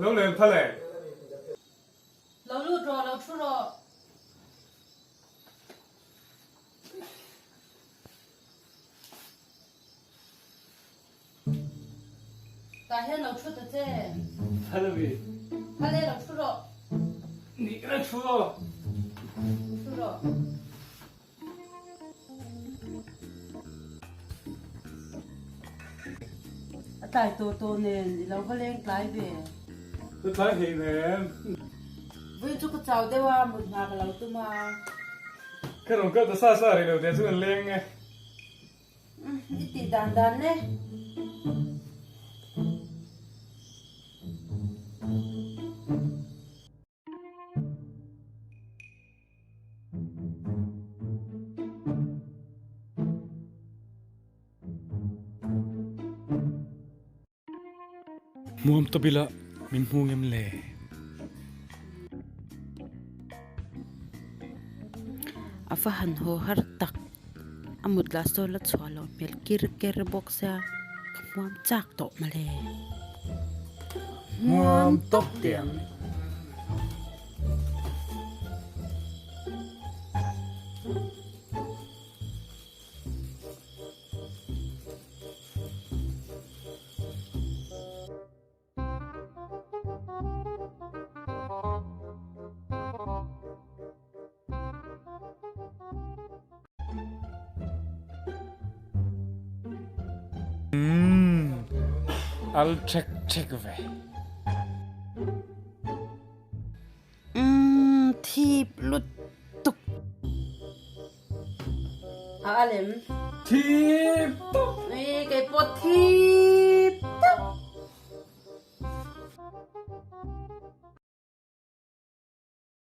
Lo leng phal e. Lo lut rawh, lo thu rawh. Tah hian lo thu ta che. Phal a mi. Phal e, lo thu rawh. Ni ka la thu aw. Thu rawh. A tlai tawh tawh nen i lo va leng tlai ve. Ka tlai hei ve em. Vui chu ka chau deuh a, mut hna ka lo tum a. Ka rawn kal ta sa sa rih lo teh chu kan leng e. I tih dan dan e. Hmuam tawp ila min hmu ngem le. A va han haw har tak a mut lah sawn la chhuah loh hmel kir ker bawk sia ka hmuam chak tawh mawle. Hmuam tawp teh ang. Umm al thek thek ve. Umm thip lutuk. A a lem. Thip tuk. Ui kei pawh thip.